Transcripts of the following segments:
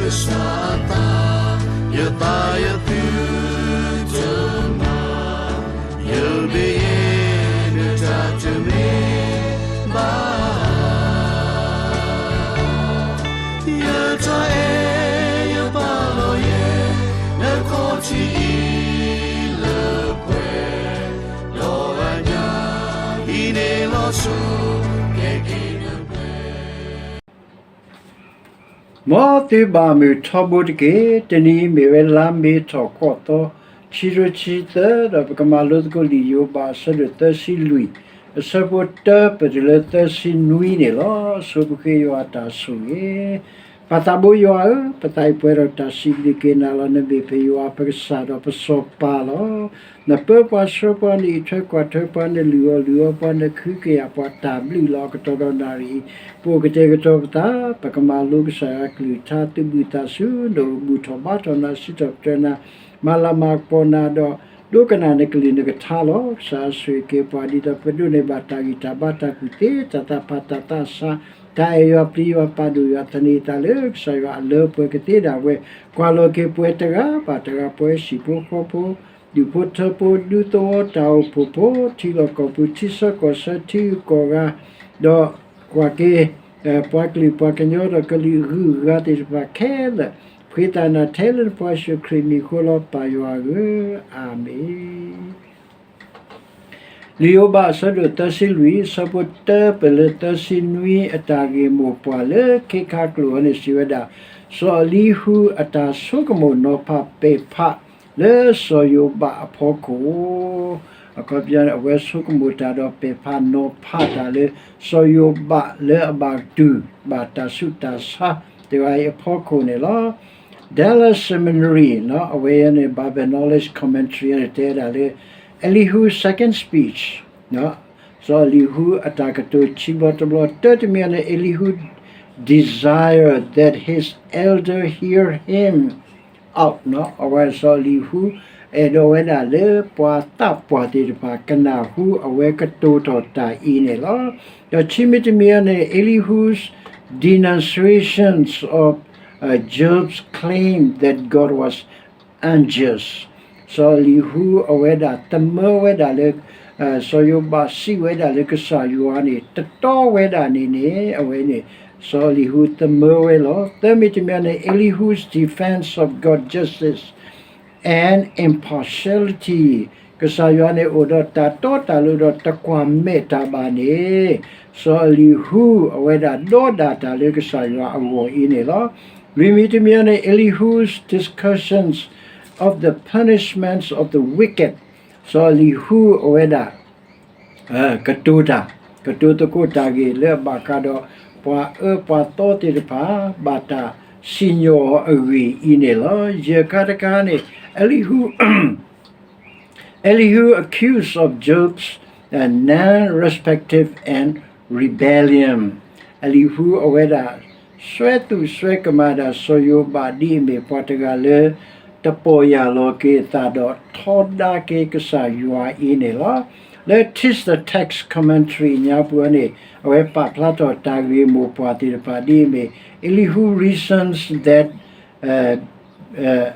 ကစၢ်အသး, ယသးယသုတမၤ, ယမ့ၢ်ယဲနတၢ်တမ့ၢ် ဘၣ်, ယတၢ်အဲၣ်ယပာ်လီၤယဲ နခီၣ်ထံးအံၤလၢပှဲၤ, ဒီးအညၣ်အံၤန့ၣ်လီၤဆိ ကဲက့ၤနပှဲၤ မ်သုဘၣ်မုာ်ထီဘိတက့ၢ်. တနံၤအံၤမ့ၢ်ဝဲလါမ့ၤထီၣ်ဃိးသီ, ခံကထိခံဆံသၢ, ဒီးပကမၤလိသကိးလံာ်ယိၤဘး အဆၢဒိၣ်သၢဆံလွံၢ်, အဆၢဖိတၢ ပတုၤလၢသၢဆံနွံန့ၣ်လီၤ. ဆိပဃ့ယွၤအတၢ်ဆိၣ်ဂ့ၤ. ပၢ်သးဘိယွၤဧၢ, ပသးအံၤပှဲၤဒီးတၢ်စံးဘျုးက့ၤနၤလီၤ. နမ့ၢ်ပယွၤပကစၢ်ဒီးပစီၤပၤလီၤ. နပၢပှၤဆှၢပှၤ နအံးထွဲကွၢ်ထွဲပှၤ နလုၢ်အီၣ်လုၢ်အီပှၤ နခုကယာ်ပှၤ တၢ်ဘျုးလီၤ. အကတီၢ်ဒီးနၣ်ရံၣ်အံၤ ပအိၣ်ကတဲာ်ကတီၤပသး, ပကမၤလိကစၢ်ယွၤအကလုၢ်ကထါ သုးဘူးသးစူၤ နအိၣ်ဘူးထီၣ်ဘါထီၣ်နၤ စံးထီၣ်ပတြၢၤနၤ မၤလၤမၤကပီၤနၤဒီး ဒိကနၣ်နကလုၢ်နကထါလီၤ. ကစၢ်ယွၤဆိၣ်ဂ့ၤက့ၤပှၤ ဒ်သိးပဒိးန့ၢ်ဘၣ်တၢ်ဂံၢ်တၢ်ဘါတၢ်ကူၣ်သ့ တၢ်သးဖးတၢ်သးဆါ တၢ်အဲၣ်ယွၤပျံၤယွၤပာ်ဒိၣ်ယွၤ သန့ၤသးလၢကစၢ်ယွၤအလၢပှဲၤကသ့ဒၣ်ဝဲ ကွၢ်လီၤက့ၤပှၤတဂၤဘၣ်တဂၤ ပှၤဟံၣ်ဖိဃီဖိ ဒူၣ်ဖိထၢဖိ ဒူသဝီတၢ်အိၣ်ဖှိၣ်ဖိ ထံလီၢ်ကီၢ်ပူၤ ထံဆၢကီၢ်ဆၢ ထံဂုၤကီၢ်ဂၤ ဒီးကွၢ်က့ၤ ပှၤကလုာ်ပှၤကညီဒီးကလုာ်ဂုၤဂၤသ့ၣ်တဖၣ်ခဲလၢာ် ပဃ့သးနၤထဲလၢနဖိယ့ၣ်ၡူးခရံာ်မံၤအဃိလီၤ ပၢ်ယွၤဧၢ, အၤမ့ၣ်. လံာ်ယိၤဘးအဆၢဒိၣ်သၢဆံလွံၢ် အဆၢဖိတၢပၢၢ်လၢသၢဆံနွံ အတၢ်ဂ့ၢ်မိၢ်ပှၢ်လၢခ့ခါကျိာ်အံၤန့ၣ် စံးဝဲဒၣ်, စီၤအလံဟူအတၢ်ဆိကမိၣ်နီၤဖးပဲာ်ဖးလၢစီၤယိၤဘးအဖီခိၣ် အခီပညီန့ၣ် အဝဲဆိကမိၣ်တၢ်ဒီးပဲာ်ဖးနီၤဖးတၢ်လၢ စီၤယိၤဘးလၢအဘၣ်ကတုၤ ဘၣ်တၢ်ဆူးတၢ်ဆါတဂၤအံၤအဖီခိၣ်န့ၣ်လီၤ. Dallas Seminary အဝဲန့ၣ် Bible Knowledge Commentary န့ၣ် တဲဒၣ်လၢ Elihu's second speech စီၤအလံဟူအတၢ်ကတိၤခံဘျီတဘျီ တၢတမံၤန့ၣ် Elihu desire that his elder hear him out အဝဲစီၤအလံဟူ အဲၣ်ဒိးဝဲဒၣ်လၢပှၤသးပှၢ်သ့ၣ်တဖၣ်ကနၢ်ဟူအဝဲကတိၤထီၣ်တၢ်အံၤန့ၣ်လီၤ. ဒီးခံမံၤတမံၤန့ၣ် Elihu's denunciations of Job's claim that God was unjust စီၤအလံဟူအဝဲဒၣ်သမၢဝဲဒၣ်လၢ စီၤယိၤဘးစံးဝဲဒၣ်လၢကစၢ်ယွၤန့ၣ် တတီဝဲဒၣ်န့ၣ်န့ၣ် အဝဲန့ၣ် စီၤအလံဟူသမၢဝဲလီၤ. သၢမံၤတမံၤန့ၣ် Elihu's defense of God's justice and impartiality ကစၢ်ယွၤန့ၣ်အိၣ်ဒီးတၢ်တီတၢ်လိၤဒီးတကွၢ်မဲာ်တၢ်ဘၣ်န့ၣ် စီၤအလံဟူအဝဲဒၣ်ဒီဒၣ်တၢ်လၢကစၢ်ယွၤအဂီၢ်အံၤန့ၣ်လီၤ. လွံၢ်မံၤတမံၤန့ၣ် Elihu's discussions of the punishments of the wicked စီၤအလံဟူအဝဲဒၣ် ကတိၤတၢ် ကတိၤသကိးတၢ်ဂ့ၢ်လၢအဘၣ်ဃးဒီး ပှၤအၢပှၤသီသ့ၣ်တဖၣ် ဘၣ်တၢ်စံၣ်ညီၣ်အဂ့ၢ်အံၤန့ၣ်လီၤ. ယဲၢ်ခါတခါန့ၣ် Elihu Elihu accused of Job's uh, non-respective and rebellion. အလံဟူအဝဲဒၣ် စွဲသူၣ်စွဲကမၣ်ဒၣ် စီၤယိၤဘးဒ်အမ့ၢ်ပှၤတဂၤလၢ တပီၢ်ယၢ်လီၤက့ၤအသးဒီးထီဒါက့ၤကစၢ်ယွၤအံၤန့ၣ်လီၤ. လၢ Text the Text Commentary ညါပူၤန့ၣ် အဝဲပာ်ဖျါထီၣ်တၢ်ဂ့ၢ်မိၢ်ပှၢ်သ့ၣ်တဖၣ်ဒ်အမ့ၢ် Elihu reasons that uh, uh,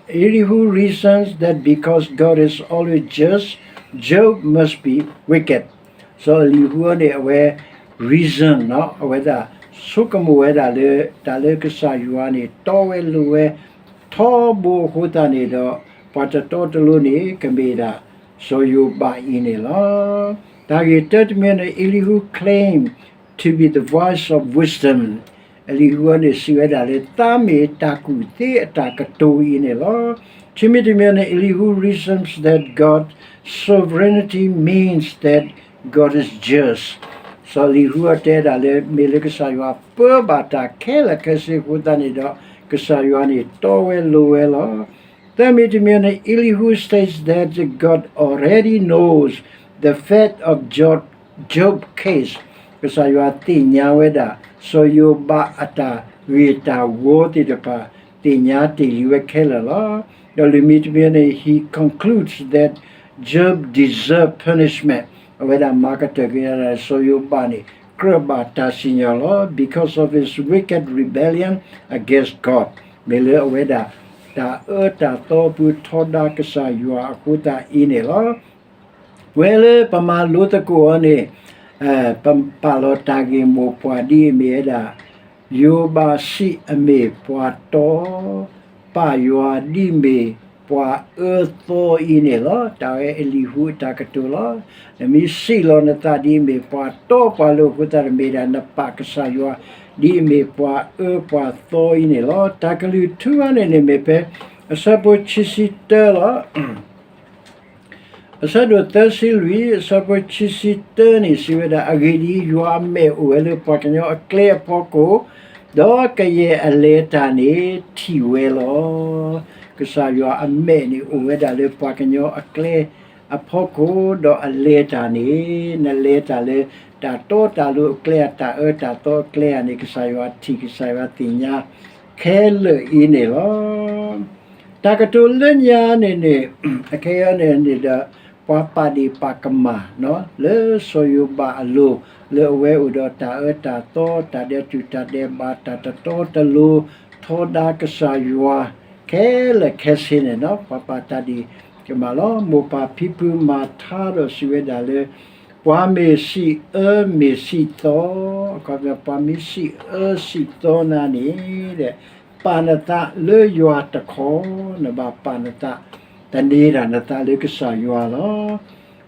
Elihu reasons that because God is always just, Job must be wicked. စီၤအလံဟူန့ၣ် အဝဲ reason အဝဲဒၣ် ဆိကမိၣ်ဝဲဒၣ်လၢ တၢ်လၢကစၢ်ယွၤန့ၣ် တီဝဲလိၤဝဲ ထီဘိအဃိသတးန့ၣ်ဒီး ပှၤတတီတလိၤန့ၣ် ကမ့ၢ်ဒၣ် စီၤယိၤဘးအံၤန့ၣ်လီၤ. တၢ်ဂ့ၢ်တၢတမံၤန့ၣ် Elihu claim to be the voice of wisdom. အလံဟူန့ၣ် စံးဝဲဒၣ်လၢ သးမ့ၢ်တၢ်ကူၣ်သ့အတၢ်ကတိၤအံၤန့ၣ်လီၤ. ခံမံၤတမံၤန့ၣ် Elihu reasons that God's sovereignty means that God is just. စီၤအလံဟူအတဲဒၣ်လၢ မ့ၢ်လၢကစၢ်ယွၤပၢဘၣ်တၢ်ခဲလၢာ်ခဲဆ့အဃိသတးန့ၣ်ဒီး ကစၢ်ယွၤန့ၣ် တီဝဲလိၤဝဲလီၤ. သၢမံၤတမံၤန့ၣ် Elihu states that God already knows the fate of Job, Job case. ကစၢ်ယွၤသ့ၣ်ညါဝဲဒၣ် စီၤယိၤဘးအတၢ်ဂ့ၢ်တၢ်ဝီသ့ၣ်တဖၣ် သ့ၣ်ညါတ့ၢ်လံဝဲခဲလၢာ်လီၤ. ဒီးလွံၢ်မံၤတမံၤန့ၣ် he concludes that Job deserve punishment. အဝဲဒၣ်မၤကတၢၢ်က့ၤဒၣ် စီၤယိၤဘးန့ၣ် ကြၢးဘၣ်တၢ်စံၣ်ညီၣ်လီၤ because of his wicked rebellion against God. မ့ၢ်လၢအဝဲဒၣ် တၢ်အၢတၢ်သီအပူၤထီဒါကစၢ်ယွၤအဃိသတးအံၤန့ၣ်လီၤ. ပဝဲလၢပမၤလိသကိးအီၤန့ၣ် ပပာ်လီၤတၢ်ဂ့ၢ်မိၢ်ပှၢ်ဒ်အမ့ၢ်ဝဲဒၣ် ယိၤဘးစံးအမ့ၢ်ပှၤတီ ပာ်ယွၤဒ်အမ့ၢ်ပှၤအၢသီအံၤန့ၣ်လီၤ. တၢ်ဝဲအလံာ်ဟူအတၢ်ကတိၤလီၤ. နမ့ၢ်စံးလီၤနသးဒ်အမ့ၢ်ပှၤတီပှၤလိၤအဃိသတး မ့ၢ်ဒၣ်နပာ်ကစၢ်ယွၤ ဒ်အမ့ၢ်ပှၤအၢပှၤသီအံၤန့ၣ်လီၤ. တၢ်ကလုၢ်ထူအံၤန့ၣ်န့ၣ်မ့ၢ်ဖဲ အဆၢဖိခံဆံတၢလီၤ. အဆၢဒိၣ်သၢဆံလွံၢ် အဆၢဖိခံဆံတၢန့ၣ် စံးဝဲဒၣ်, အဂ့ၢ်ဒ်အံၤ, ယွၤအမဲာ်အိၣ်ဝဲလၢပှၤကညီအကျဲအဖီခိၣ်, ဒီးကယဲၢ်အလဲၤတၢ်န့ၣ်ထံၣ်ဝဲလီၤ. ကစၢ်ယွၤအမဲာ်န့ၣ် အိၣ်ဝဲဒၣ်လၢပှၤကညီအကျဲအဖီခိၣ်, ဒီးအလဲၤတၢ်န့ၣ်, နလဲၤတၢ်လၢတၢ်တီတၢ်လိၤအကျဲဧါ, တၢ်အၢတၢ်သီအကျဲဧါန့ၣ် ကစၢ်ယွၤထံၣ် ကစၢ်ယွၤသ့ၣ်ညါ ခဲလၢာ်အံၤန့ၣ်လီၤ. တၢ်ကတိၤလၢညါန့ၣ်န့ၣ်, အခဲအံၤန့ၣ်န့ၣ်ဒီး ပှၤပာ်ဒ့ၣ်ပာ်ကမၣ် လၢစီၤယိၤဘးအလိၤ, လၢအဝဲအိၣ်ဒီးတၢ်အၢတၢ်သီ, တၢ်ဒဲးတူၢ်တၢ်ဒဲးဘး, တၢ်တတီတလိၤ, ထီဒါကစၢ်ယွၤ ခဲလၢာ်ခဲဆ့န့ၣ်, ပှၤပာ်တၢ်ဒ့ၣ်ကမၣ်လီၤ. မိၢ်ပၢ်ဖံဖုမၤထါဒီးစံးဝဲဒၣ်လၢ ပှၤမ့ၢ်စံးအၢမ့ၢ်စံးသီ, အခီပညီ ပှၤမ့ၢ်စံးအၢစံးသီနၤန့ၣ် ပာ်နသးလၢယွၤတခီ, နဘၣ်ပာ်နသး, သန့ၤတၢ်နသးလၢကစၢ်ယွၤလီၤ.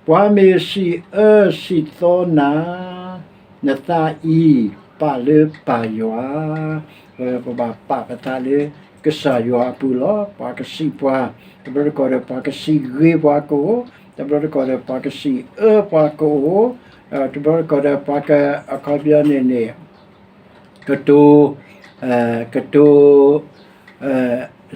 ပှၤမ့ၢ်စံးအၢစံးသီနၤ, နသးအံၤပာ်လၢပၢ်ယွၤ, ပဘၣ်ပာ်ပသးလၢကစၢ်ယွၤအပူၤလီၤ. ပှၤကစံးပှၤ, တဘျီတခီၣ်ဒီး ပှၤကစံးဂ့ၤပှၤကအိၣ်, တဘျီတခီၣ်ဒီး ပှၤကစံးအၢပှၤကအိၣ်, တဘျီတခီၣ်ဒီး ပှၤက, အခီပညီန့ၣ်န့ၣ် ကတိၤ, ကတိၤ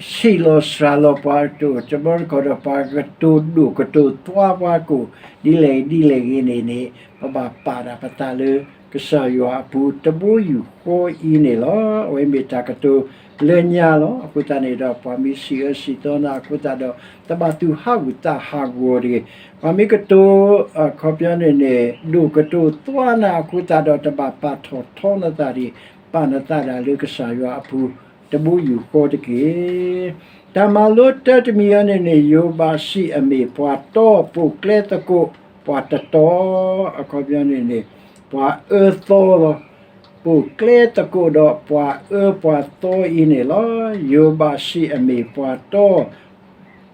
ဆံးလီၤစှၤလီၤပှၤကအိၣ်, တဘျီတခီၣ်ဒီး ပှၤကတိၤဒိၣ်ကတိၤသွါပှၤကအိၣ်, ဒ်လဲၣ်ဒ်လဲၣ်ဂ့ၤန့ၣ်န့ၣ် ပဘၣ်ပာ်တၢ်ပသးလၢကစၢ်ယွၤအပူၤ တဘိယူၢ်ဃီအံၤန့ၣ်လီၤ. အဝဲမ့ၢ်တၢ်ကတိၤလၢညါလီၤ. အဃိသတးန့ၣ်ဒီး ပှၤမ့ၢ်စံးအၢစံးသီနၤအဃိသတးဒီး တဘၣ်သူၣ်ဟးဂူာ်သးဟးဂီၤတဂ့ၤ. ပှၤမ့ၢ်ကတိၤ, အခီပညီန့ၣ်န့ၣ် ဒိၣ်ကတိၤသွါနၤအဃိသတးဒီး တဘၣ်ပာ်ထီၣ်ထီနသးတဂ့ၤ, ပာ်နသးဒၣ်လၢကစၢ်ယွၤအပူၤ တဘိယူၢ်ဃီတက့ၢ်. တၢ်မၤလိတၢတမံၤအံၤန့ၣ်န့ၣ် ယိၤဘးစံးအမ့ၢ်ပှၤတီ ပိာ်ကျဲသကိးပှၤတတီ, အခီပညီန့ၣ်န့ၣ် ပှၤအၢသီလီၤ. ပိာ်ကျဲသကိးဒီးပှၤအၢပှၤသီအံၤန့ၣ်လီၤ. ယိၤဘးစံးအမ့ၢ်ပှၤတီ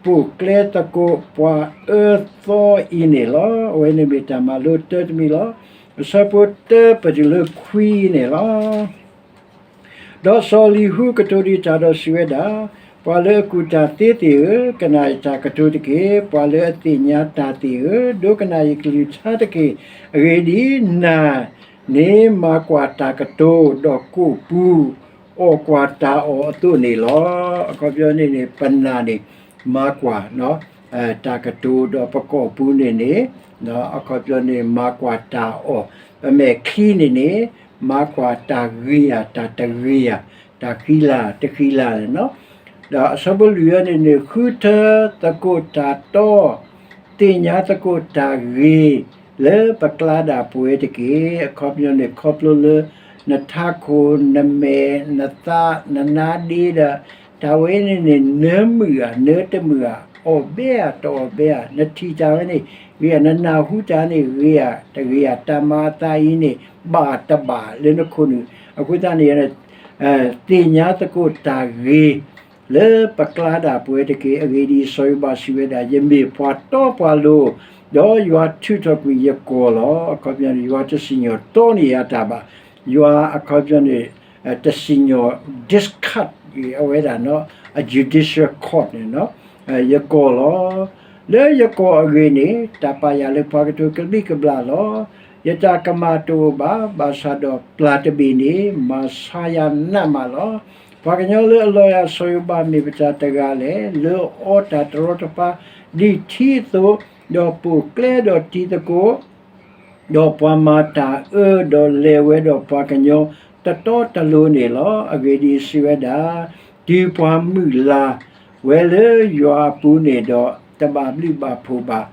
ပိာ်ကျဲသကိးပှၤအၢသီအံၤန့ၣ်လီၤ. အဝဲန့ၣ်မ့ၢ်တၢ်မၤလိတၢတမံၤလီၤ. အဆၢဖိတၢပတုၤလၢခွံန့ၣ်လီၤ. ဒီးစီၤလံၤဟူကတိၤဒံးတၢ်ဒီးစံးဝဲဒၣ်, ပှၤလၢအကူၣ်တၢ်သ့သ့ၣ်ဧၢ, ကနၣ်ယတၢ်ကတိၤတက့ၢ်. ပှၤလၢအသ့ၣ်ညါတၢ်သ့ၣ်ဧၢ, ဒိကနၣ်ယကလုၢ်ကထါတက့ၢ်. အဂ့ၢ်ဒ်အံၤ, နၤန့ၣ်မၤကွၢ်တၢ်ကတိၤ, ဒီးကိာ်ပူၤအီၣ်ကွၢ်တၢ်အီၣ်အသိးန့ၣ်လီၤ. အခီပညီန့ၣ်န့ၣ် ပနၢ်န့ၣ် မၤကွၢ် တၢ်ကတိၤဒီးပကိာ်ပူၤန့ၣ်န့ၣ်, အခီပညီန့ၣ် မၤကွၢ်တၢ်အီၣ်, ပမဲာ်ချံန့ၣ်န့ၣ် မၤကွၢ်တၢ်ဂ့ၤဧါ တၢ်တဂ့ၤဧါ, တၢ်ဃံလၤတဃံလၤန့ၣ်လီၤ. ဒီးအဆၢဖိလွံၢ်အံၤန့ၣ်န့ၣ် ဃုထၢသကိးတၢ်တီ, သ့ၣ်ညါသကိးတၢ်ဂ့ၤ လၢပကျါဒၣ်ပဝဲတက့ၢ်. အခီပညီန့ၣ် ခီဖျိလၢ နထးခိၣ် နမဲာ် နသး နနါဒ့ဒီး တၢ်ဝဲန့ၣ်န့ၣ် နၢမုာ်ဧါ နၢတမုာ်ဧါ, အီၣ်ဘဲဧါ တအီၣ်ဘဲဧါ, နထံၣ်တၢ်ဝဲန့ၣ်ဂ့ၤဧါ, နနၢ်ဟူတၢ်န့ၣ်ဂ့ၤဧါ တဂ့ၤဧါ, တၢ်မၤအသးအံၤန့ၣ် ဘၣ်တဘၣ်လၢနခိၣ်နူာ်. အဃိသတးန့ၣ် သ့ၣ်ညါသကိးတၢ်ဂ့ၤ လၢပကျါဒၣ်ပဝဲတက့ၢ်. အဂ့ၢ်ဒ်အံၤ, စီၤယိၤဘးစံးဝဲဒၣ်, ယမ့ၢ်ပှၤတီပှၤလိၤ, ဒီးယွၤထုးထီၣ်ကွံာ်ယကီၢ်လီၤ. အခီပညီန့ၣ် ယွၤတစံၣ်ညီၣ်တီန့ၢ်ယၤတၢ်ဘၣ်. ယွၤအခီပညီန့ၣ် တစံၣ်ညီၣ် discard အဝဲဒၣ် အ judicial court န့ၣ် ယကီၢ်လီၤ. လၢယကီၢ်အဂ့ၢ်န့ၣ် တၢ်ပာ်ယၤလၢပှၤကတိၤကဘျံးကဘျၣ်လီၤ. ယတၢ်ကမၣ်တအိၣ်ဘၣ်, ဘၣ်ဆၣ်ဒီးပျၢ်တဘ့ၣ်န့ၣ် မၤဆါယၤနးမးလီၤ. ပှၤကညီလၢအလီၤယၤစီၤယိၤဘးမ့ၢ်ပတၢ်တဂၤလဲၣ်, လၢအီတၢ်တရီတပါဒ်ထံအသိး, ဒီးပိာ်ကျဲဒီးတံၤသကိး, ဒီးပှၤမၤတၢ်အၢ, ဒီးလဲၤဝဲဒီးပှၤကညီတတီတလိၤန့ၣ်လီၤ. အဂ့ၢ်ဒ်အံၤ, စံးဝဲဒၣ်, တုၤပှၤမုၢ်လၢ်ဝဲလၢယွၤအပူၤန့ၣ်ဒီး, တဘၣ်ဘျုးဘၣ်ဖှိၣ်ဘၣ်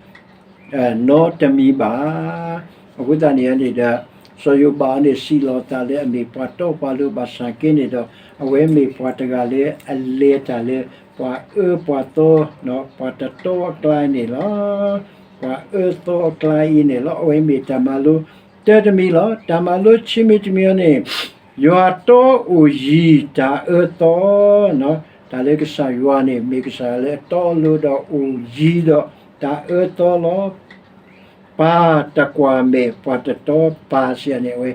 နီတမံၤဘၣ်. အဃိသတးန့ၣ်န့ၣ်ဒီး စီၤယိၤဘးအံၤန့ၣ် စံးလီၤသးလၢအမ့ၢ်ပှၤတီပှၤလိၤဘၣ်ဆၣ်က့န့ၣ်ဒီး အဝဲမ့ၢ်ပှၤတဂၤလၢအလဲၤတၢ်လၢ ပှၤအၢပှၤသီ ပှၤတတီအကျါန့ၣ်လီၤ. ပှၤအၢသီအကျါအံၤန့ၣ်လီၤ. အဝဲမ့ၢ်တၢ်မၤလိတၢ်တမံၤလီၤ. တၢ်မၤလိခံမံၤတမံၤန့ၣ် ယွၤတီအိၣ်ယံၤတၢ်အၢသီ, တၢ်လၢကစၢ်ယွၤန့ၣ် မ့ၢ်ကစၢ်ယွၤလၢအတီအလိၤဒီးအိၣ်ယံၤဒီးတၢ်အၢသီလီၤ. ပၢ်တကွၢ်မဲာ်ပှၤတတီပၢ်စံးန့ၣ် အဝဲ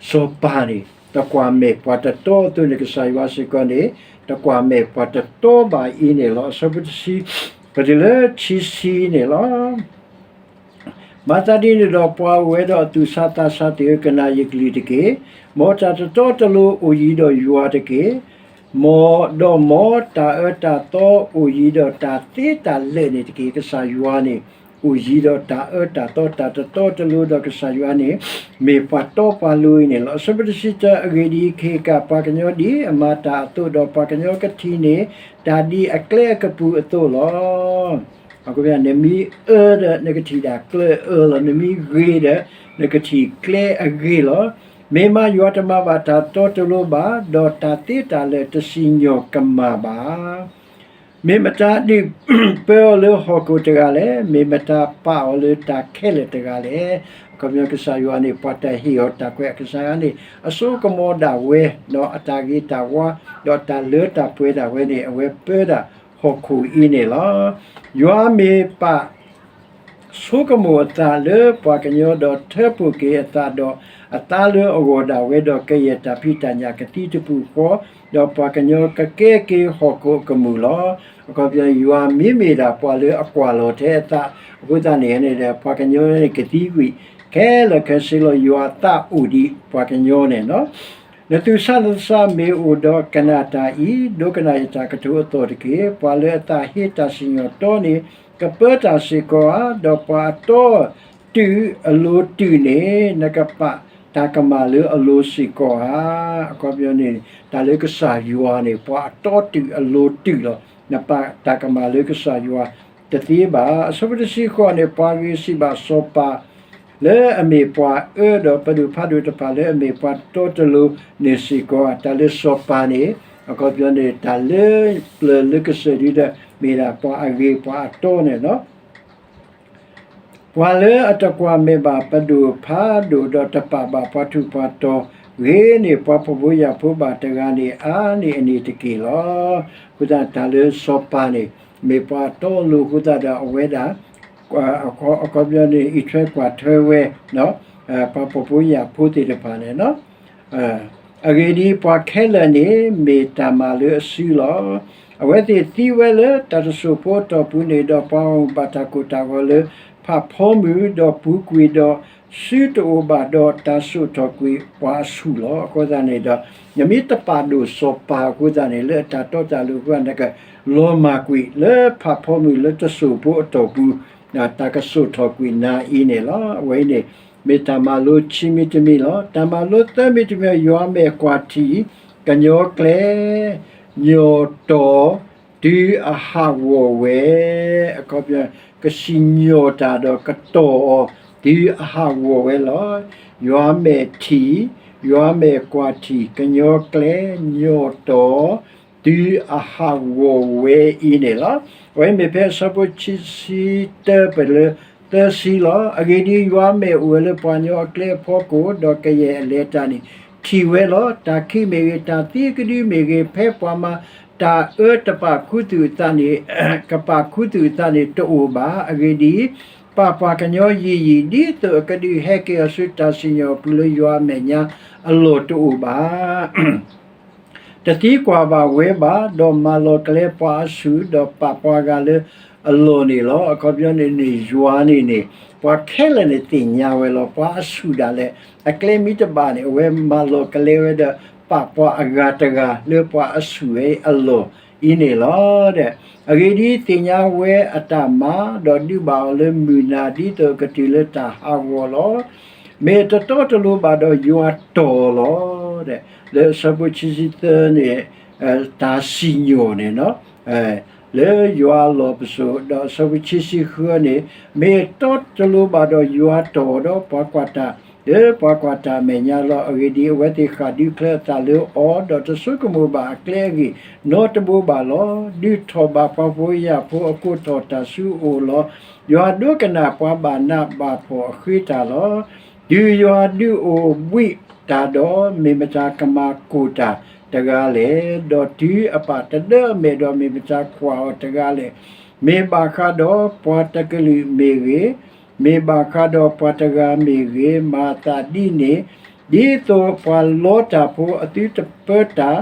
စီၤပၤန့ၣ် တကွၢ်မဲာ်ပှၤတတီအသိးန့ၣ် ကစၢ်ယွၤစ့ၢ်ကီးန့ၣ် တကွၢ်မဲာ်ပှၤတတီဘၣ်အံၤန့ၣ်လီၤ. အဆၢဖိတဆံ ပတုၤလၢခံဆံန့ၣ်လီၤ. မၤသးဒ်န့ၣ်ဒီး ပှၤအိၣ်ဝဲဒီးအသူၣ်ဆါသးဆါသ့ၣ်ဧၢ, ကနၣ်ယကလုၢ်တက့ၢ်. မ်တၢ်တတီတလိၤအိၣ်ယံၤဒီးယွၤတက့ၢ်. မ်ဒီးမ်တၢ်အၢတၢ်သီအိၣ်ယံၤဒီးတၢ်သ့တၢ်လၢာ်န့ၣ်တက့ၢ်. ကစၢ်ယွၤန့ၣ် အိၣ်ယံၤဒီးတၢ်အၢတၢ်သီ တၢ်တတီတလိၤဒီးကစၢ်ယွၤန့ၣ် မ့ၢ်ပှၤတီပှၤလိၤအံၤန့ၣ်လီၤ. အဆၢဖိတဆံတၢ အဂ့ၢ်ဒ်အံၤ, ခ့ၣ်ကၣ်ပှၤကညီဒ်အမၤတၢ်အသိး, ဒီးပှၤကညီကထံၣ်န့ၢ်တၢ်ဒ်အကျဲအကပူၤအသိးလီၤ. နမ့ၢ်အၢဒီး နကထံၣ်ဒၣ်ကျဲအၢလီၤ. နမ့ၢ်ဂ့ၤဒီး နကထံၣ်ကျဲအဂ့ၤလီၤ. မ့ၢ်မးယွၤတမၤဘၣ်တၢ်တီတလိၤဘၣ်, ဒီးတၢ်သ့တၢ်လၢာ်တစံၣ်ညီၣ်ကမၣ်ဘၣ်. မ့ၢ်မတၤဒုးပၢအီၤလၢဟီၣ်ခိၣ်တဂၤလဲၣ်. မ့ၢ်မတၤပာ်အီၤလၢတၢ်ခဲလၢာ်တဂၤလဲၣ်. အခီပညီကစၢ်ယွၤန့ၣ် ပှၤတၢ်ဟ့ၣ်အီၤတၢ်ကွဲး ကစၢ်ယွၤန့ၣ် အစိကမီၤဒၣ်ဝဲ, ဒီးအတၢ်ဂ့ၤတၢ်ဝါ, ဒီးတၢ်လၢတၢ်ပှဲၤဒၣ်ဝဲန့ၣ် အဝဲပၢဒၣ်ဟီၣ်ခိၣ်အံၤန့ၣ်လီၤ. ယွၤမ့ၢ်ပာ် ဆိကမိၣ်အသးလၢပှၤကညီ, ဒီးထၢဖှိၣ်က့ၤအသးဒီးအသါလၢအဂီၢ်ဒၣ်ဝဲ, ဒီးကယဲၢ်တၢ်ဖံးတၢ်ညၣ်ကသံတပူၤဃီ, ဒီးပှၤကညီကကဲက့ၤဟီၣ်ခိၣ်အကမူၣ်လီၤ. အခီပညီ ယွၤမ့မ့ၢ်ဒၣ်ပှၤလၢအကွၢ်လီၤထဲအသးအဃိသတးန့ၣ်, ပှၤကညီန့ၣ်ကသံကွံာ်ခဲလၢာ်ခဲဆ့လီၤ. ယွၤအသးအိၣ်ဒံးပှၤကညီန့ၣ်လီၤ. နသူၣ်ဆါနသးဆါမ့ၢ်အိၣ်ဒီးကနၣ်တၢ်အံၤ, ဒိကနၣ်ယတၢ်ကတိၤအသီၣ်တက့ၢ်. ပှၤလၢအသးဟ့တၢ်စံၣ်ညီၣ်တီန့ၣ် ကပၢတၢ်စ့ၢ်ကီးဧါ. ဒီးပှၤအတီတုာ်အလိၤတုာ်န့ၣ် နကပာ်တၢ်ကမၣ်လၢအလိၤစ့ၢ်ကီးဧါ. အခီပညီန့ၣ် တၢ်လၢကစၢ်ယွၤန့ၣ် ပှၤအတီတုာ်အလိၤတုာ်လီၤ. နပာ်တၢ်ကမၣ်လၢကစၢ်ယွၤတသ့ဘၣ်. အဆၢဖိတဆံဃိးန့ၣ် ပှၤဂ့ၤစံးဘၣ်စီၤပၤ လၢအမ့ၢ်ပှၤအၢဒီးပဒိၣ်ဖးဒိၣ်တဖၣ်လၢအမ့ၢ်ပှၤတီတလိၤန့ၣ်စ့ၢ်ကီးဧါ. တၢ်လၢစီၤပၤန့ၣ် အခီပညီန့ၣ် တၢ်လၢပျၢၤလၢကစၢၢ်ဒုဒီး မ့ၢ်ဒၣ်ပှၤအဂ့ၤပှၤအတီန့ၣ်လီၤ. ပှၤလၢအတကွၢ်မဲာ်ဘၣ်ပဒိၣ်ဖးဒိၣ် ဒီးတပာ်ဘၣ်ပှၤထူးပှၤတီၤဂ့ၤန့ၢ်ပှၤဖှီၣ်ဖိယာ်ဖိဘၣ်တဂၤန့ၣ် အါန့ၢ်အန့ၣ်တက့ၢ်လီၤ. အဃိသတး တၢ်လၢစီၤပၤန့ၣ် မ့ၢ်ပှၤတီလိၤအဃိသတးဒီး အဝဲဒၣ် အခီပညီန့ၣ် အံးထွဲကွၢ်ထွဲဝဲ ပှၤဖှီၣ်ဖိယာ်ဖိသ့ၣ်တဖၣ်န့ၣ်လီၤ. အဂ့ၢ်ဒ်အံၤ, ပှၤခဲလၢာ်န့ၣ် မ့ၢ်တၢ်မၤလၢအစုလီၤ. အဝဲသ့ၣ်သံဝဲလၢတၢ်တစိၢ်ဖိအတီၢ်ပူၤန့ၣ်, ဒီးပှၤဂီၢ်မုၢ်ဘၣ်တၢ်ကိၢ်တၢ်ဂီၤလၢဖးဖီမုၢ်, ဒီးပူၤကွံာ်ဒီးစုတအိၣ်ဘၣ်ဒီးတၢ်စိာ်ထီၣ်ကွံာ်ပှၤအဆူၣ်လီၤ. အဃိသတးန့ၣ်ဒီး နမ့ၢ်တပာ်ဒိၣ်စီၤပၤအဃိသတးန့ၣ် လၢအတၢ်တီတၢ်လိၤအဃိ နကလီၤမၢ်ကွံာ်လၢဖးဖီမုၢ်လၢတစိၢ်ဖိအတီၢ်ပူၤ တၢ်ကစိာ်ထီၣ်ကွံာ်နၤအံၤန့ၣ်လီၤ. အဝဲအံၤန့ၣ် မ့ၢ်တၢ်မၤလိခံမံၤတမံၤလီၤ. တၢ်မၤလိသၢမံၤတမံၤ, ယွၤမဲာ်ကွၢ်ထံၣ်ကညီကျဲ, ညီၢ်တီၤတုၤအဟးဂီၤဝဲ, အခီပညီ ကစံၣ်ညီၣ်တၢ်ဒီးကတီၤအီၤတုၤအဟးဂီၤဝဲလီၤ. ယွၤမဲာ်ထံၣ်, ယွၤမဲာ်ကွၢ်ထံၣ်ကညီကျဲ, ညီၢ်တီၤ တုၤအဟးဂီၤဝဲအံၤန့ၣ်လီၤ. အဝဲမ့ၢ်ဖဲအဆၢဖိခံဆံတၢ ပလၢသၢဆံလီၤ. အဂ့ၢ်ဒ်အံၤ, ယွၤမဲာ်အိၣ်ဝဲလၢပှၤကညီအကျဲအဖီခိၣ်, ဒီးကယဲၢ်အလဲၤတၢ်န့ၣ်ထံၣ်ဝဲလီၤ. တၢ်ခံးမ့ၢ်ဂ့ၤ, တၢ်သံအကဒုမ့ၢ်ဂ့ၤ, ဖဲပှၤမၤတၢ်အၢတပာ်ခူသူၣ်အသးန့ၣ်, ကပာ်ခူသူၣ်အသးန့ၣ်တအိၣ်ဘၣ်. အဂ့ၢ်ဒ်အံၤ, ပာ်ပှၤကညီယံာ်ယံာ် ဒ်သိးအကဒုးဟဲက့ၤအီၤဆူတၢ်စံၣ်ညီၣ်အပူၤလၢယွၤအမဲာ်ညါအလီၢ်တအိၣ်ဘၣ်. တသံကွၢ်ဘၣ်ဝဲဘၣ်, ဒီးမၤလီၤကလဲပှၤအဆူၣ်, ဒီးပာ်ပှၤဂၤလၢအလီၢ်န့ၣ်လီၤ. အခီပညီန့ၣ်န့ၣ် ယွၤန့ၣ်န့ၣ် ပှၤခဲလၢာ်န့ၣ်သ့ၣ်ညါဝဲလီၤ. ပှၤအဆူၣ်ဒၣ်လဲာ် အကျဲမ့ၢ်တဘၣ်န့ၣ် အဝဲမၤလီၤကလဲဝဲဒီး ပာ်ပှၤအဂၤတဂၤလၢပှၤအဆူၣ်ဝဲအလီၢ်အံၤန့ၣ်လီၤ. အဂ့ၢ်ဒ်အံၤ, သ့ၣ်ညါဝဲအတၢ်မၤ, ဒီးဒုးဘၣ်အီၤလၢမုၢ်နၤ ဒ်သိးအကတုၤလၢတၢ်ဟးဂီၤလီၤ. မ့ၢ်တတီတလိၤဘၣ်ဒီးယွၤတီၢ်လီၤ. လၢအဆၢဖိခံဆံသၢန့ၣ် တၢ်စံၣ်ညီၣ်န့ၣ်လီၤ. လၢယွၤအလီၢ်ပစိာ်, ဒီးအဆၢဖိခံဆံဃုန့ၣ် မ့ၢ်တတီတလိၤဘၣ်ဒီးယွၤတီၢ်ဒီးပှၤကွၢ်တၢ် လၢပှၤကွၢ်တၢ်အမဲာ်ညါလီၤ. အဂ့ၢ်ဒ်အံၤ, အဝဲသ့ၣ်ဃၣ်ဒုးချၢအသးလၢအီၤ, ဒီးတဆိကမိၣ်ဘၣ်အကျဲအဂ့ၢ်နီတဘိဘၣ်လီၤ. ဒုးထီၣ်ဘၣ်ပှၤဖိယာ်ဖိအကိးထီၣ်တၢ်ဆူအအိၣ်လီၤ. ယွၤဒိကနၣ်ပှၤဘၣ်နးဘၣ်ဖှီၣ်အဃ့တၢ်လီၤ. တုၤယွၤဒုးအိၣ်ဘှံးတၢ်ဒီး, မ့ၢ်မတၤကမၤကိၢ်တၢ်တဂၤလဲၣ်. ဒီးတုၤအပၢ်တဒၢအမဲာ်ဒီး, မ့ၢ်မတၤကွၢ်အီၤတဂၤလဲၣ်. မ့ၢ်ဘၣ်ဃးဒီးပှၤတကလုာ်မ့ၢ်ဂ့ၤ, မ့ၢ်ဘၣ်ဃးဒီးပှၤတဂၤမ့ၢ်ဂ့ၤ, မၤအသးဒ်န့ၣ်, ဒ်သိးပှၤလီတၢ်ဖိအသုတပၢတၢ်,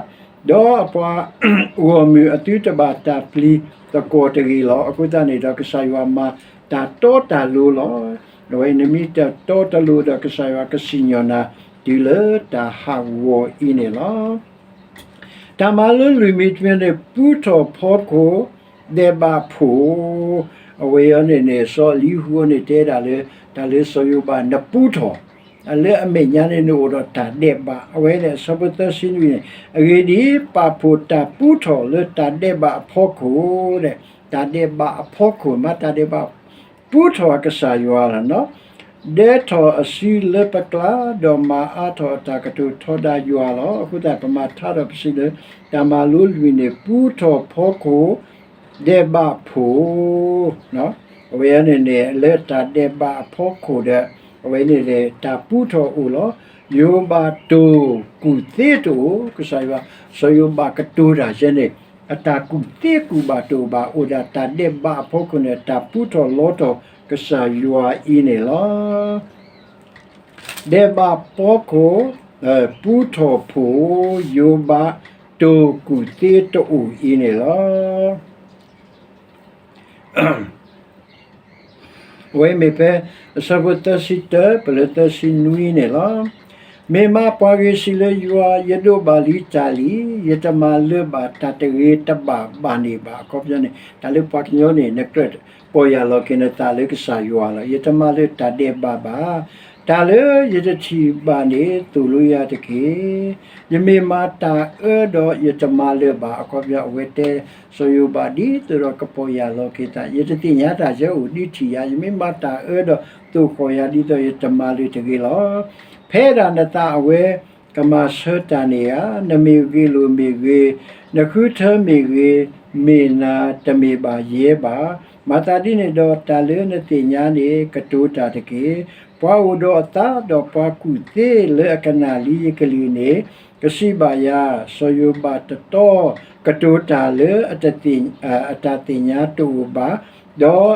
ဒီးအပှၤဂီၢ်မုၢ်အသုတဘၣ်တၢ်ပျံၤသကွီၤတဂ့ၤလီၤ. အဃိသတးန့ၣ်ဒီး ကစၢ်ယွၤမၤတၢ်တီတၢ်လိၤလီၤ. အဝဲနမ့ၢ်တတီတလိၤဒီး ကစၢ်ယွၤကစံၣ်ညီၣ်နၤတုၤလၢတၢ်ဟးဂီၤအံၤန့ၣ်လီၤ. တၢ်မၤလိလွံၢ်မံၤတမံၤန့ၣ် ပူထီၣ်ဖီခိၣ်, ဒဲးဘးဖိၣ်, အဝဲအံၤန့ၣ်န့ၣ် စီၤအလံဟူန့ၣ်တဲဒၣ်လၢ တၢ်လၢစီၤယိၤဘးနပူထီၣ်, လၢအမဲာ်ညါန့ၣ် နအိၣ်ဒီးတၢ်ဒဲးဘး, အဝဲန့ၣ် အဆၢဖိသၢဆံနွံန့ၣ်, အဂ့ၢ်ဒ်အံၤ, ပာ်ဖှိၣ်တၢ်ပူထီၣ်လၢတၢ်ဒဲးဘးအဖီခိၣ်, တၢ်ဒဲးဘးအဖီခိၣ်, မၤတၢ်ဒဲးဘး ပူထီၣ်အကစၢ်ယွၤလီၤ. ဒဲးထီၣ်အစုလၢပကျါ, ဒီးမၤအါထီၣ်အတၢ်ကတိၤထီဒါယွၤလီၤ. အဃိသတး ပမၤထါဒီးပစံးလၢ တၢ်မၤလိလွံၢ်န့ၣ် ပူထီၣ်ဖီခိၣ်, ဒဲးဘးဖိၣ်, အဝဲန့ၣ်န့ၣ် လၢတၢ်ဒဲးဘးအဖီခိၣ်ဒီး အဝဲန့ၣ်န့ၣ် တၢ်ပူထီၣ်အိၣ်လီၤ. ယိၤဘးတိၢ်ကူၣ်သ့တအိၣ်, ကစၢ်ယွၤ, စီၤယိၤဘးကတိၤတၢ်ယဲန့ၣ် အတၢ်ကူၣ်သ့ကူၣ်ဘၣ်တအိၣ်ဘၣ်, အိၣ်ဒၣ်တၢ်ဒဲးဘးအဖီခိၣ်န့ၣ် တၢ်ပူထီၣ်လီထီၣ်ကစၢ်ယွၤအံၤန့ၣ်လီၤ. ဒဲးဘးဖီခိၣ်, ပူထီၣ်ဖိၣ်, ယိၤဘးတိၢ်ကူၣ်သ့တအိၣ်အံၤန့ၣ်လီၤ. အဝဲမ့ၢ်ဖဲ အဆၢဖိသၢဆံတၢ ပလၢသၢဆံနွံန့ၣ်လီၤ. မ့ၢ်မးပှၤဂ့ၤစံးလၢယွၤ, ယဒိးဘၣ်လံတၢ်လံ, ယတမၤလၢၤဘၣ်တၢ်တဂ့ၤတဘၣ်ဘၣ်န့ၣ်ဘၣ်. အခီပညီန့ၣ် တၢ်လၢပှၤကညီန့ၣ် နကြၢးပီၢ်ယၢ်လီၤက့ၤနသးလၢကစၢ်ယွၤလီၤ. ယတမၤလၢၤတၢ်ဒဲးဘးဘၣ်. တၢ်လၢယတထံၣ်ဘၣ်န့ၣ် သိၣ်လိယၤတက့ၢ်. ယမ့ၢ်မၤတၢ်အၢဒီး ယတမၤလၢၤဘၣ်. အခီပညီ အဝဲတဲ စီၤယိၤဘး ဒ်သိးဒီးကပီၢ်ယၢ်လီၤက့ၤသး, ယတသ့ၣ်ညါတၢ်ယဲအိၣ်ဒ်ထံၣ်ယၤ, ယမ့ၢ်မၤတၢ်အၢဒီး သိၣ်ဃီၣ်ယၤဒ်သိးယတမၤလၢၤတဂ့ၤလီၤ. ဖဲဒၣ်နသးအဝဲကမၤဆၢတၢ်န့ၣ်ဧါ, နမ့ၢ်ဂ့ၤလိာ်မ့ၢ်ဂ့ၤ, နဃုထၢမ့ၢ်ဂ့ၤ, မ့ၢ်နၤတမ့ၢ်ဘၣ်ယဲဘၣ်. မၤသးဒ်န့ၣ်ဒီး တၢ်လၢနသ့ၣ်ညါန့ၣ် ကတိၤတၢ်တက့ၢ်. ပှၤအိၣ်ဒီးအသးဒီးပှၤကူၣ်သ့လၢအကနၣ်လံယကလုၢ်န့ၣ် ကစံးဘၣ်ယၤ, စီၤယိၤဘးတတီကတိၤတၢ်လၢ အတၢ်သ့ၣ်ညါတအိၣ်ဘၣ်, ဒီး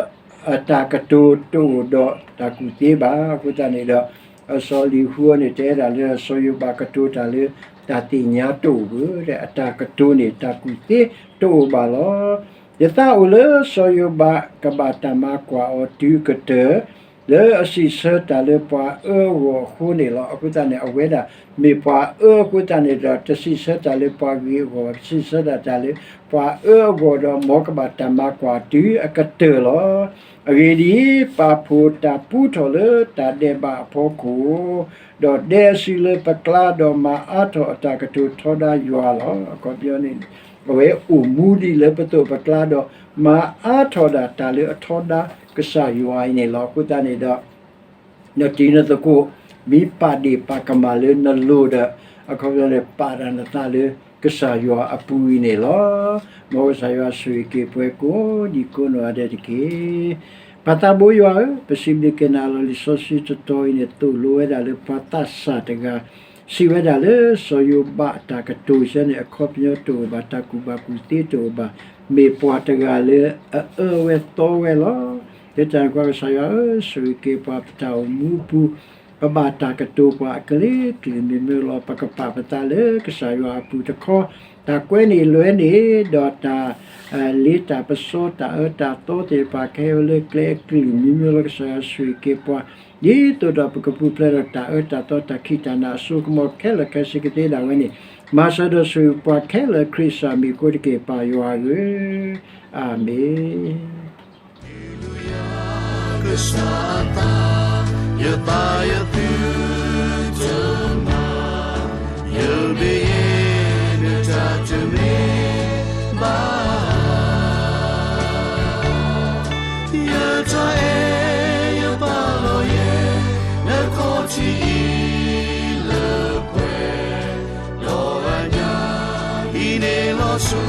အတၢ်ကတိၤတအိၣ်ဒီးတၢ်ကူၣ်သ့ဘၣ်. အဃိသတးန့ၣ်ဒီး စီၤလံၤဟူန့ၣ် တဲဒၣ်လၢ စီၤယိၤဘးကတိၤတၢ်လၢ တၢ်သ့ၣ်ညါတအိၣ်ဘၣ်, အတၢ်ကတိၤန့ၣ် တၢ်ကူၣ်သ့တအိၣ်ဘၣ်လီၤ. ယသးအိၣ်လၢစီၤယိၤဘးကဘၣ်တၢ်မၤကွၢ်အီၤတုၤကတၢၢ် လၢအစံးဆၢတၢ်လၢပှၤအၢအဂီၢ်အဃိန့ၣ်လီၤ. အဃိသတးန့ၣ် အဝဲဒၣ်မ့ၢ်ပှၤအၢအဃိသတးန့ၣ်ဒီး တစံးဆၢတၢ်လၢပှၤဂ့ၤအဂီၢ်, စံးဆၢဒၣ်တၢ်လၢပှၤအၢအဂီၢ်ဒီး မ်ကဘၣ်တၢ်မၤကွၢ်တုၤအကတၢၢ်လီၤ. အဂ့ၢ်ဒ်အံၤ, ပာ်ဖှိၣ်တၢ်ပူထီၣ်လၢတၢ်ဒဲးဘးအဖီခိၣ်, ဒီးဒဲးအစုလၢပကျါ, ဒီးမၤအါထီၣ်အတၢ်ကတိၤထီဒါယွၤလီၤ. အခီပညီန့ၣ် အဝဲအိၣ်မူဒံးလၢပသိးပကျါဒီး မၤအါထီၣ်ဒၣ်တၢ်လၢအထီဒါကစၢ်ယွၤအံၤန့ၣ်လီၤ. အဃိသတးန့ၣ်ဒီး နတံၤနသကိး မ့ၢ်ပာ်ဒ့ၣ်ပာ်ကမၣ်လၢနလိၤဒီး အခီပညီန့ၣ် ပာ်ဒၣ်နသးလၢကစၢ်ယွၤအပူၤအံၤန့ၣ်လီၤ. မ်ကစၢ်ယွၤဆိၣ်ဂ့ၤက့ၤပှၤကိးဒံကိးနီၢ်ဂၤဒဲးတက့ၢ်. ပၢ်သးဘိယွၤဧၢ, ပစံးဘျုးက့ၤနၤလီၤ. လံာ်စီဆှံတတီၤအံၤန့ၣ် သိၣ်လိဝဲဒၣ်လၢပှၤသးစၢ်တဂၤ စံးဝဲဒၣ်လၢ စီၤယိၤဘးအတၢ်ကတိၤဆၢန့ၣ် အခီပညီတအိၣ်ဘၣ်, တၢ်ကူၣ်ဘၣ်ကူၣ်သ့တအိၣ်ဘၣ်, မ့ၢ်ပှၤတဂၤလၢအအၢဝဲသီဝဲလီၤ. လၢတၢ်န့ၣ်အဃိ ကစၢ်ယွၤဧၢ, ဆိၣ်ဂ့ၤက့ၤပှၤပတၢ်အိၣ်မူအပူၤ ပဘၣ်တၢ်ကတိၤပှၤအကလုာ်ကလုာ်မံၤမံၤလီၤ. ပကပာ်ပသးလၢကစၢ်ယွၤအပူၤတခီ, တၢ်ကွဲန့ၢ်လွဲန့ၢ် ဒီးတၢ်လ့တၢ်ပစီ တၢ်အၢတၢ်သီသ့ၣ်တဖၣ် ကဟဲဝဲလၢကျဲအကလုာ်မံၤမံၤလီၤ. ကစၢ်ယွၤဆိၣ်ဂ့ၤက့ၤပှၤ ဒ်သိးဒီးပကပူၤဖျဲးဒီးတၢ်အၢတၢ်သီ တၢ်ခံးတၢ်နၤအစိကမီၤခဲလၢာ်ခဲဆ့ကသ့ဒၣ်ဝဲန့ၣ်, မၤစၢၤဒီးဆိၣ်ဂ့ၤပှၤခဲလၢာ် ခရံာ်စၢ်မံၤအဃိတက့ၢ် ပၢ်ယွၤဧၢ, အၤမ့ၣ်. လီၤဆူ